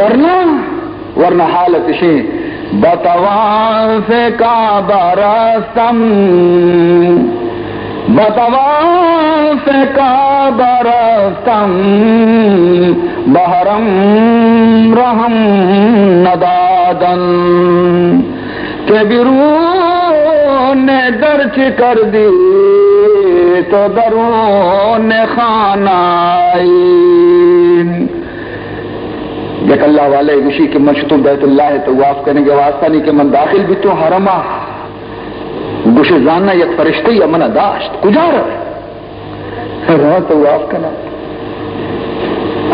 ورنہ، ورنہ حالت اشیں، بطواف کعبہ رستم، بطواف کعبہ رستم، بحرم رحم ندادن، کہ بیرون در چہ کردی تو درون خانہ ای۔ یک اللہ والے گوشی کہ من شتوں بیت اللہ ءِ طواف کنگ ءِ واسطہ، نی کہ من داخل بیتوں حرم ءَ، گوشے زاناں یک فرشتے ءَ من ءَ داشت، کجا رو؟ رواں طواف کناں۔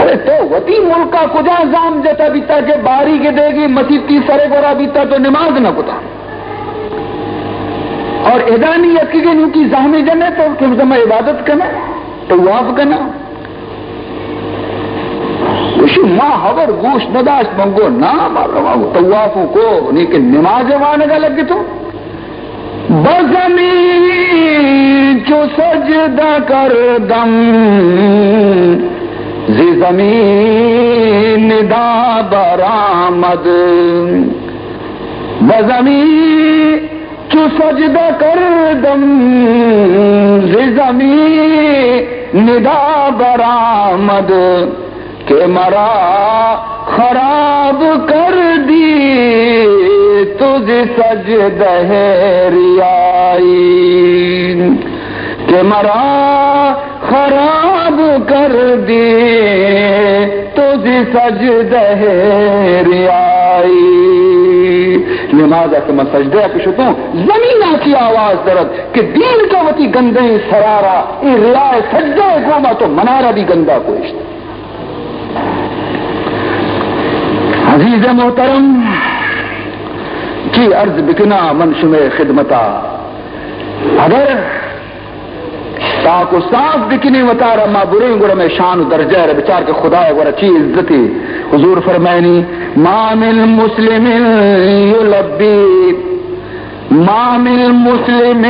ارے تو وتی ملک ءَ کجا زام جتا بیتا کہ باریگ دیگی مسیتی سر ءِ گورا بیتا تو نماز نہ کتا؟ اور ادا نی یکی کہ نوکی زہمی جنے تو کہ زما عبادت کنا، طواف کنا۔ گوشی، ما حبر گوش نداشت، من گو، نا، ما رواں گو، طواف کو، نی کہ نماز وانگا لگتو۔ بزمین چو سجدہ کردم، ز زمین ندا برآمد۔ بزمین چو سجدہ کردم، ز زمین ندا برآمد، کہ مرا خراب کردی تو ز سجدہ ریائی، کہ مرا خراب کردی تو ز سجدہ ریائی۔ نماز ءَ کہ من سجدہ ءَ کہ شتوں، زمین ءَ چی آواز درت کہ دین کا وتی گندیں سرارا اے ریا ءِ سجدہ ءِ گوما تو منارا بھی گندا کوشت۔ عزیز محترم، چی عرض بکناں من شمے خدمتا، اگر پاک و صاف بکنیں وتارا ما بریں، گڑا مئے شان و درجہ ءَ را بچار کہ خدا ءَ گورا چی عزتے۔ حضور فرمائنی، ما من مسلم یلبی، ما من مسلم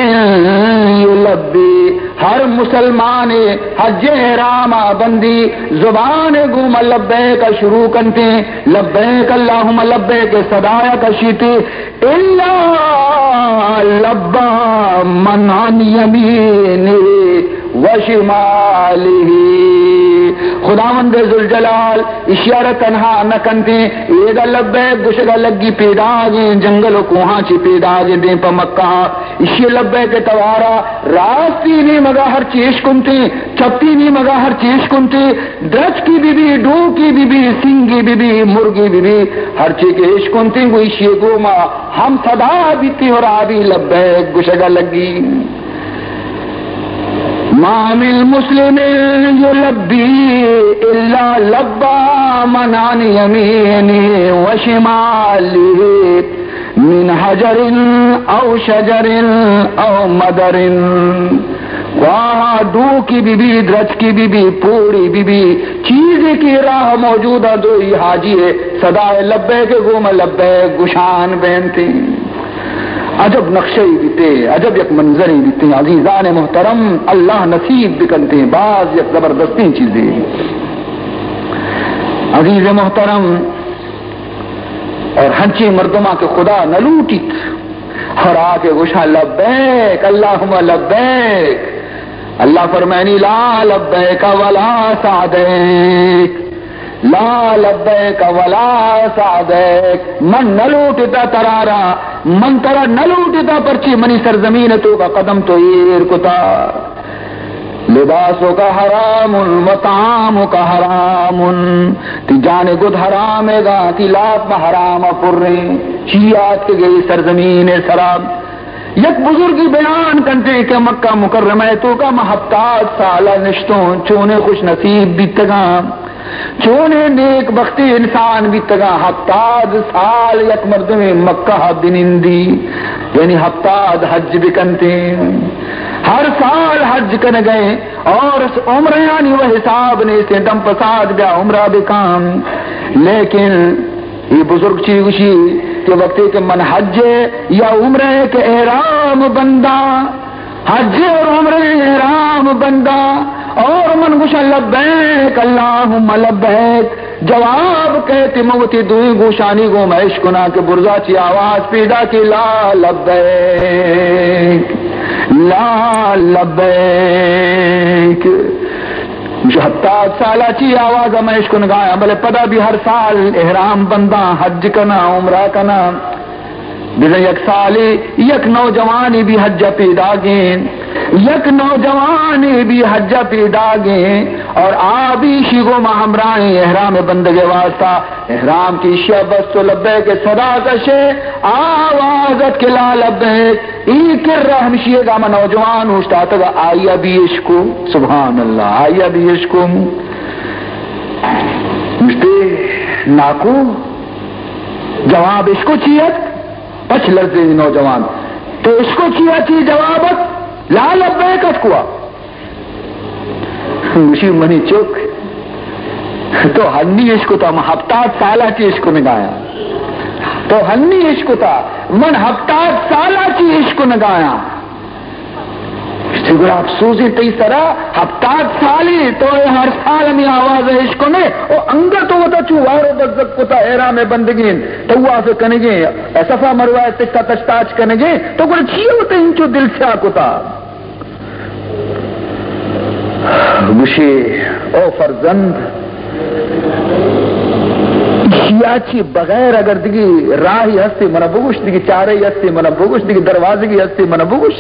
یلبی، ہر مسلمان حج احرام ءَ بندی زبان ءِ گوما لبیک ءَ شروع کنتیں، لبیک اللہم لبیک صدا ءَ کشیتی، الا لبی من عن یمینہ و شمالہ۔ خداوند ذوالجلال اشیارا تنہا نہ کنتیں، ایدا لبیک گشگا لگی پیداگیں جنگل و کوہاں چی پیداگیں دیم پہ مکہ۔ اشی لبیک توارا راستی نیمگا ہر چی اشکنتیں، چپی نیمگا ہر چی اشکنتیں، درچکی بی بی، ڈوکی بی بی، سنگی بی بی، مرگی بی بی، ہر چی کہ اشکنتیں گو اشی گوما ہم صدا بیتی اور آ بھی لبیک گشگا لگی۔ ما من مسلم یلبی الا لبی من عن یمینہ و شمالہ من حجر او شجر او مدر۔ واہ، ڈوکی بی بی، درچکی بی بی، پوڑی بی بی، چیزے کہ راہ موجود انت، دوئی حاجی ءِ صدا ءِ لبیک ءِ گوما لبیک گشان بینتیں۔ عجب نقشہ ای بیتیں، عجب یک منظرے بیتیں۔ عزیزان محترم، اللہ نصیب بکنتیں، باز یک زبردستیں چیزے۔ عزیز محترم، اور ہنچیں مردماں کہ خدا نہ لوٹیت، اور آ کہ گوشاں لبیک اللہم لبیک، اللہ فرمائنی، لا لبیک ولا سعدیک۔ لا لبیک ولا سعدیک، من نہ لوٹتا ترا را، من ترا نہ لوٹتا، پرچی منی سرزمین توکا قدم تو ایر کتا۔ لباسک حرام و طعامک حرام، تی جان گد حرام گا، تی لاپ ما حرام پریں۔ چی آتکگے سرزمین سرا؟ یک بزرگی بیان کنتے کہ مکہ مکرمہ توکا ما ہپتاد سال نشتوں، چونے خوش نصیب بیتگاں، چونے نیک بختی انسان بیتگاں۔ ہپتاد سال یک مردمے مکہ بنندی، یعنی ہپتاد حج بکنتے، ہر سال حج کنگئے، اور عمرہ یعنی وہ حساب نیستے، دم پساد بیا عمرہ بکن۔ لیکن اے بزرگ چی گوشی کہ وقتی کہ من حج یا عمرہ کہ احرام بنداں، حج اور عمرہ احرام بنداں، اور من گوشاں لبیک اللہم لبیک، جواب کئیت، من وتی دوئیں گوشانی گوں مئے اشکناں کہ برزا چی آواز پیداکی، لا لبیک، لا لبیک۔ گوشی، ہپتاد سالا چی آواز مئے اشکنگایاں، بلے پدا بھی ہر سال احرام بنداں، حج کناں، عمرہ کناں۔ بزاں یک سالے یک نوجوانے بھی حج ءَ پیداگیں، یک نوجوانے بھی حج ءَ پیداگیں، اور آ بھی ایشی گوما ہمراہیں، احرام بندگ ءِ واسطہ، احرام کہ ایشی ءَ بست و لبیک ءِ صدا کشے، آواز ات کہ لا لبیک۔ ای کرا ہمشی گاما نوجوان اوشتاتگ، آئی ءَ بھی اشکو، سبحان اللہ، آئی ءَ بھی اشکو۔ گوشتے، ناکو، جواب اشکو چی ات؟ پچ لرزے نوجوان۔ تو اشکو چیا چی جواب ات؟ لا لبیک ات کوا؟ گوشی، منی چک، تو ہنی اشکتا، من ہپتاد سالا چی اشکنگایاں۔ تو ہنی اشکتا، من ہپتاد سالا چی اشکنگایاں۔ گوشتی، گڑا افسوزیں تئی سرا، ہپتاد سالے تو اے ہر سال ہمے آواز ءَ اشکنے، او انگت تو وتا چو وار و بزگ کتا، احرام بندگیں، طواف کنگیں، صفا مروہ ءَ تشتا تشتاچ کنگیں، تو گڑا چی وتا انچو دل سیاہ کتا؟ گوشی، او فرزند، ایشیا چی بغیر اگر دگی راہی ہستی منا بگوش، دگی چارہی ہستی منا بگوش، دگی دروازگی ہستی منا بگوش۔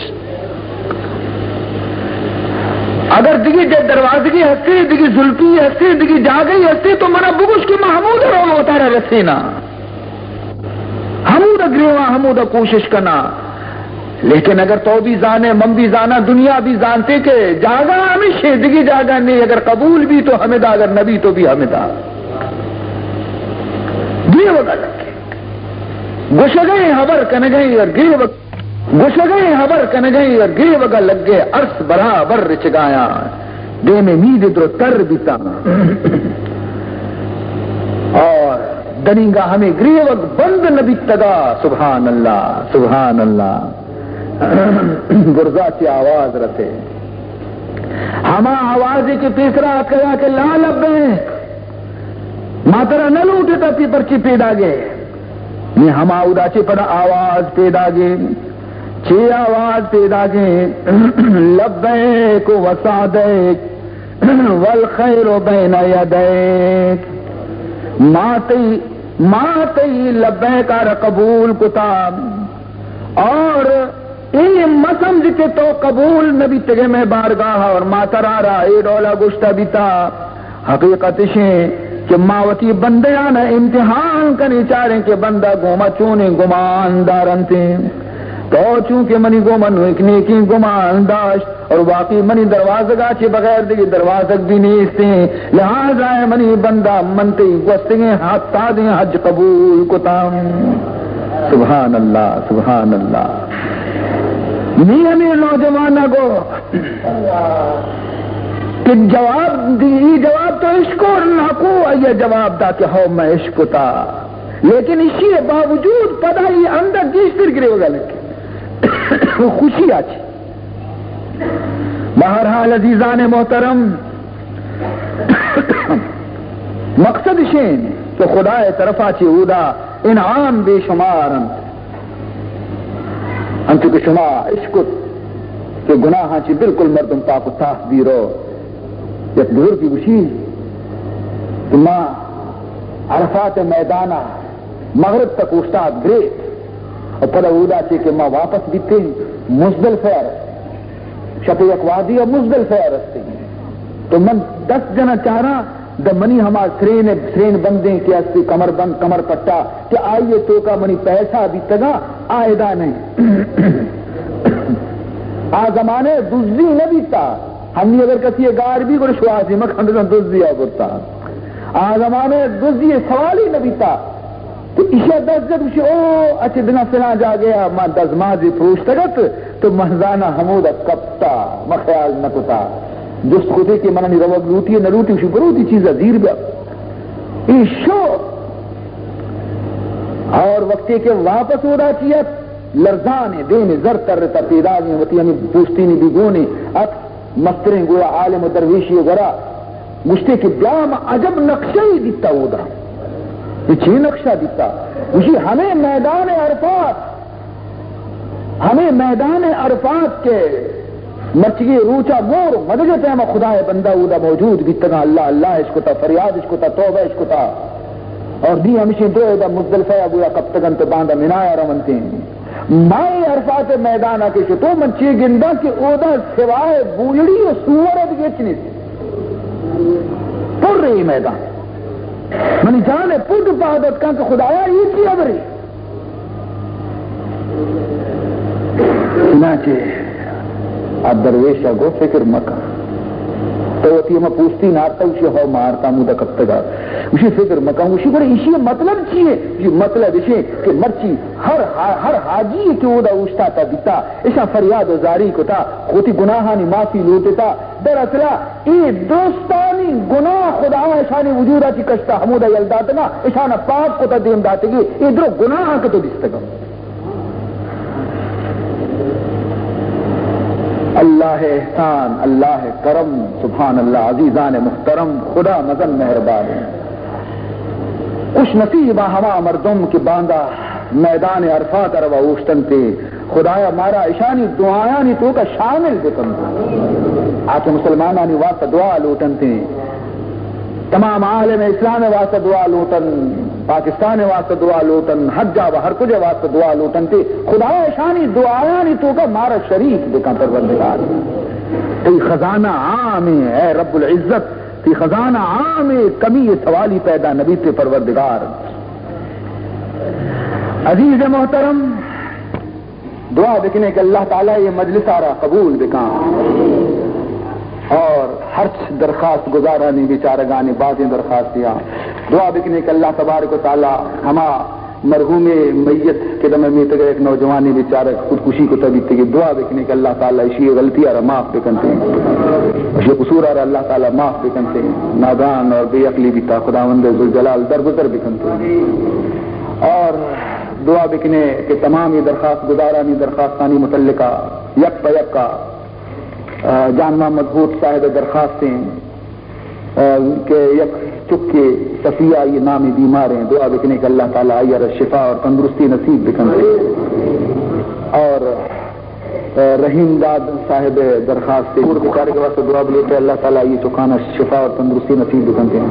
اگر دگی جے دروازگی ہستی، دگی زلپی ہستی، دگی جاگہی ہستی، تو منا بگوش کہ من ہمود رو وتارا رسینا۔ ہمود گریواں، ہمود کوشش کنا۔ لیکن اگر تو بھی زانے، من بھی زانا، دنیا بھی زانتے کہ جاگہ ہمیشہ، دگی جاگہ نہیں، اگر قبول بھی تو ہمدا، اگر نبی تو بھی ہمدا۔ گریوگا لگے۔ گوشگئے ہبر کنگئے اور گریوگ گوشگئے ہبر کنگئے اور گریوگا لگے، ارس برابر رچگایاں، دیم مید درو تر بیتاں۔ اور دنیگا ہمے گریوگ بند نہ بیتگا۔ سبحان اللہ، سبحان اللہ۔ برزا چی آواز رسے۔ ہما آوازے کہ پیسرا اتکگا کہ لا لبیک، ما ترا نہ لوٹتا، تی پرچی پیداگے؟ نی ہما اودا چی پدا آواز پیداگے۔ چی آواز پیداگے؟ لبیک و سعدیک والخیر بین یدیک۔ ما تئی، ما تئی لبیک آرا قبول کتا۔ اور اے مہ سمجھ کہ تو قبول نہ بیتگے مئے بارگاہ، اور ما ترا را اے ڈولا گوشتا بیتا۔ حقیقت اشیں کہ ما وتی بندیان امتحان کنی، چاریں کہ بندہ گوما چونیں گمان دارنتیں۔ تو چونکہ منی گوما نوک نیکیں گمان داشت، اور واقعی منی دروازگا چہ بغیر دگہ دروازگ بھی نیستیں، لہذا اے منی بندہ، من تئی گوستگیں ہپتادیں حج قبول کتاں۔ سبحان اللہ، سبحان اللہ۔ نی ہمے نوجوان گو کہ جواب دی، ای جواب تو اشکور نہ کو، آئی جواب دا کہ ہو میں اشکتا، لیکن اشی باوجود پدا ای اندر گیشتر گریوگا لگے۔ خوشی آچی۔ بہرحال عزیزان محترم، مقصد اشیں کہ خدائے طرفا چہ اودا انعام بے شمار انت۔ انچو کہ شما اشکت کہ گناہاں چہ بالکل مردم پاک و صاف بی رو۔ یک بزرگی گوشی کہ ما عرفات میدانا مغرب تک اوشتات گریت، و پدا اودا چہ کہ ما واپس بیتیں، مزدلفہ ء رستیں۔ شپ یک وہدی ء مزدلفہ ء رستیں۔ تو من دست جناں چاراں، داں منی ہما سرین، سرین بندیں کہ استی کمر بند، کمر پٹا، کہ آئی ء توکا منی پیسہ بیتگاں، آ ادا نہ انت۔ آ زمانہ ء دزی نہ بیتا۔ ہنی اگر کسی ء گار بی، گڑا شوازی مکن، بزاں دزی ء برتا۔ آ زمانہ ء دزی ء سوال ہی نہ بیتا۔ تو ایشی ء دست جت، گوشی، او، اچ دنا فلاں جاگہ ء ما دزمازی پروشتگ ات، تو من زاناں ہمود ء کپتا، ما خیال نہ کتا۔ جست کتے کہ منانی روگ لوٹی نہ لوٹی، گوشی، برو وتی چیز ء زیر بیا۔ ای شو۔ اور وقتی کہ واپس اودا چی ات، لرزانے، دیم زر ترتا، پیداگیں وتی ہمیں پوستینی بی گونے ات، مستریں گویا عالم و درویشی گورا گوشتے کہ بیا ما عجب نقشہ ای دیتا اودا۔ یہ چی نقشہ دیتا؟ گوشی ہمیں میدان عرفات، ہمیں میدان عرفات کے مرچگی روچا مور مدگے پیما خدائے بندہ اودا موجود بیتگاں، اللہ اللہ اش کتا، فریاد اش کتا، توبہ اش کتا۔ اور دی ہمشی دو ادا مزدلفہ یا گویا کپتگن تو باندا منایا رونتے۔ ما اے عرفات میدان ء کہ شتوں، من چے گنداں کہ اودا سوائے بوجڑی و سور ء دگہ ہچ نیست۔ پر اے میدان۔ منی جان ء پٹ پاد اتکاں کہ خدایا، اے چی ہبرے؟ چنانچہ آ درویش ء گو، فکر مکن۔ تو وتی ہما پوستی نارتا، گوشی ہو مارتا، مودا کپتگا۔ گوشی فکر مکن۔ گوشی بڑے ایشی مطلب چی ہے؟ گوشی مطلب ایشی کہ مرچی ہر حا-، ہر حاجی کہ اودا اوشتاتا بیتا، اشاں فریاد و زاری کتا، وتی گناہانی معافی لوٹتا۔ دراصلا اے درستانی گناہ خدا اشانی وجودا چی کشتا، ہمودا یل داتگا، اشانا پاک کتا، دیم داتگی، اے درو گناہ کہ تو دیستگا۔ اللہ احسان، اللہ کرم، سبحان اللہ، عزیزان محترم، خدا مزن مہربان ہے۔ خوش نصیب ہما مردم کہ باندا میدان عرفات ء روا اوشتنتے، خدایا مارا اشانی دعایانی توکا شامل بکن۔ آ کہ مسلمانانی واسطہ دعا لوٹنتے، تمام عالم اسلام واسطہ دعا لوٹن، پاکستان واسطہ دعا لوٹن، ہر جا و ہر کجے واسطہ دعا لوٹنتے، خدایا اشانی دعایانی توکا مارا شریک بکن پروردگار۔ تئی خزانہ عام ہے اے رب العزت، تئی خزانہ عام ہے، کمی سوالی پیدا نبیتے پروردگار۔ عزیز محترم، دعا بکنے کہ اللہ تعالی یہ مجلس آرا قبول بکاں اور ہرچ درخواست گزارانی بیچارگانی بازیں درخواستیاں، دعا بکنے کہ اللہ تبارک و تعالی ہما مرحوم میت کہ دم میتگ ایک نوجوانی بیچارگ خودکشی کو تبیت کہ دعا بکنے کہ اللہ تعالی اشی غلطی آرا معاف بکنتے، اشی قصور آرا اللہ تعالی معاف بکنتے، نادان اور بے عقلی بیتا، خداوند ذوالجلال درگزر بکنتے۔ اور دعا بکنے کہ تمامی درخواست گزارانی درخواستانی متعلقہ یک پہ یک کا، آ، جان محمد ہوت صاحب درخواستیں، آ، کہ یک چکے صفیہ آئی نامی بیمار ہیں، دعا بکنے کہ اللہ تعالی آئی را شفا اور تندرستی نصیب بکنتے۔ اور رحیم داد صاحب درخواست ہے، پور بیچارے کے واسطے دعا بلوٹے، اللہ تعالی یہ چکانا شفا اور تندرستی نصیب بکنتے ہیں۔